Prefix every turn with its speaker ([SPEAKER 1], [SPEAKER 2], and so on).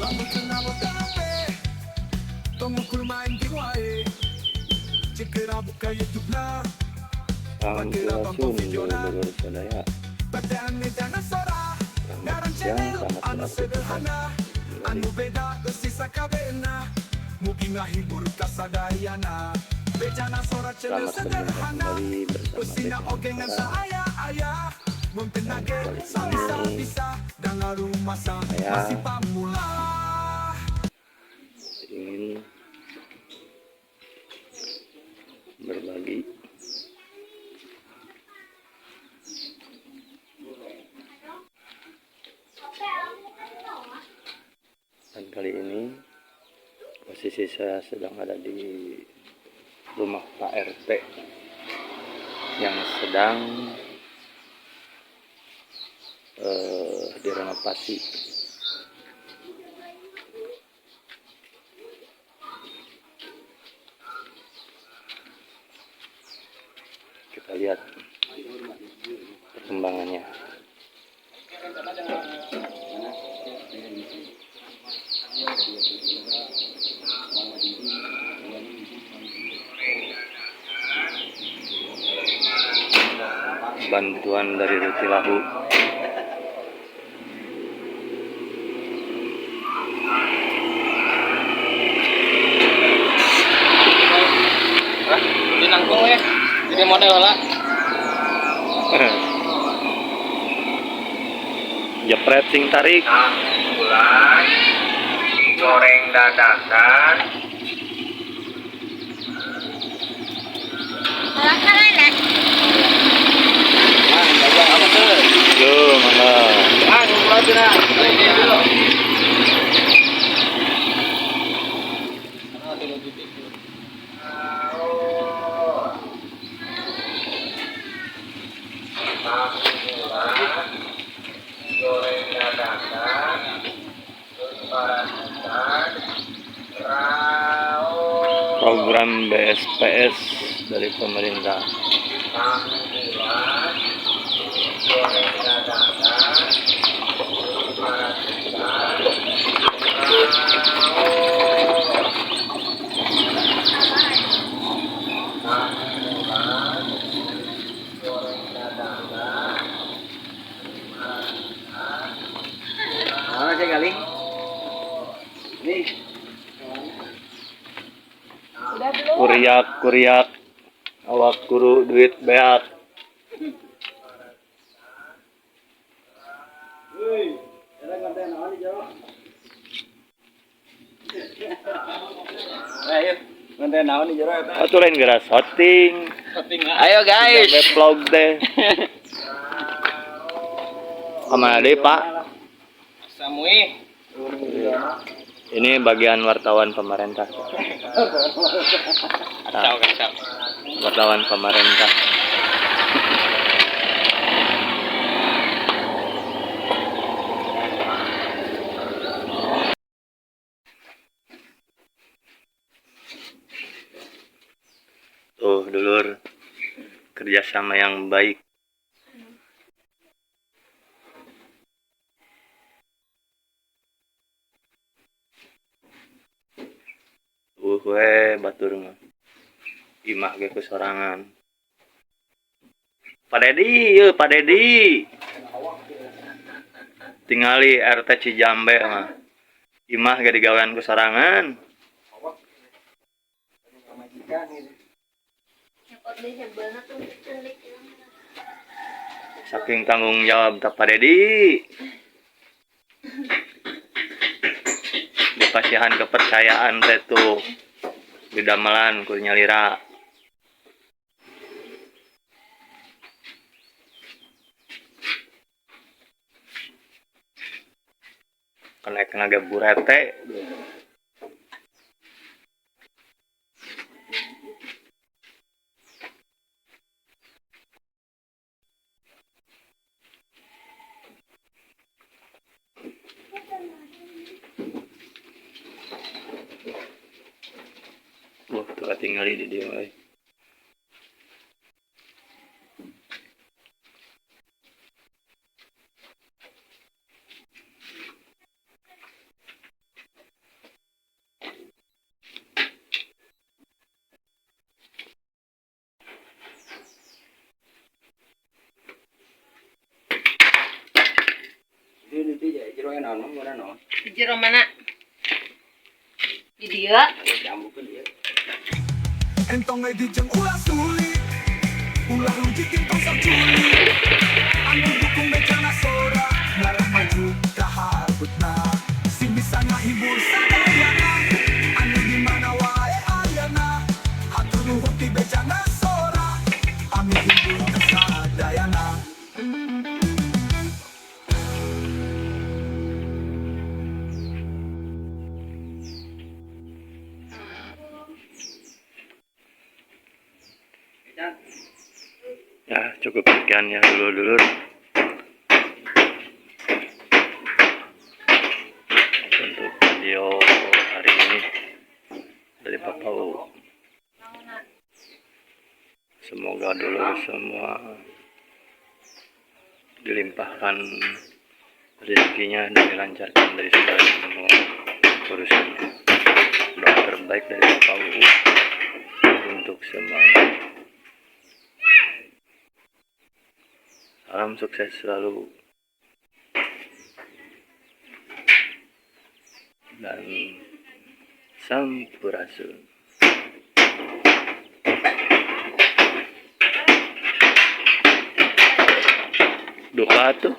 [SPEAKER 1] Sampurasun dulur sadaya. Selamat siang, selamat beraktivitas. Selamat berjumpa kembali bersama Beta Dan kali ini saya ingin berbagi dan kali ini posisi saya sedang ada di rumah Pak RT yang sedang direnovasi. Kita lihat perkembangannya. Bantuan dari Rutilahu.
[SPEAKER 2] Hah? Di nangkung ya. Jadi model lah.
[SPEAKER 1] Jepret sing tarik.
[SPEAKER 3] Bulan goreng dadakan.
[SPEAKER 1] Yo, mangga.
[SPEAKER 3] Goreng dadakan.
[SPEAKER 1] Program BSPS dari pemerintah.
[SPEAKER 2] Mana sih kali? Nih.
[SPEAKER 1] Kuriak kuriak awak guru duit beak.
[SPEAKER 2] Ayo, konten naon di jero eta?
[SPEAKER 1] Atuh lain geura shooting.
[SPEAKER 2] Ayo guys.
[SPEAKER 1] Sampai vlog teh. Kamana deui, Pak?
[SPEAKER 2] Samui.
[SPEAKER 1] Ini bagian wartawan pemerintah.
[SPEAKER 2] Kacau, kacau.
[SPEAKER 1] Wartawan pemerintah. Tuh, dulur, kerjasama yang baik. We batur mah. Imah ge ku sorangan. Pak Dedi, yeuh Pak Dedi. Tingali RT Cijambe mah. Imah ge digawean ku sorangan. Saking tanggung jawab tak Pak Dedi. Dipasihan kepercayaan teh tuh di damelan ku nyalira. Kena kena ge burete. Wah, tuh tinggal di dieu euy.
[SPEAKER 2] Jero ya naon mah mana naon.
[SPEAKER 4] Di jero mana? Di dia.
[SPEAKER 2] Diambukeun ieu.
[SPEAKER 5] Entong edit jeung ulah sulit. Ulah rujikin tong sok julid. Anu dukung bejana sora. Ngarah maju ka hareupeutna. Sing bisa ngahibur sadayana. Anu di mana wae ayana. Hatur nuhun ti bejana sora. Ami hibur ka sadayana.
[SPEAKER 1] Ya, cukup sekian ya dulur-dulur untuk video hari ini dari Papa U. Semoga dulur semua dilimpahkan rezekinya dan dilancarkan dari segala semua urusannya. Doa terbaik dari Papa U untuk semuanya. Salam sukses selalu dan sampurasun. Duka tuh.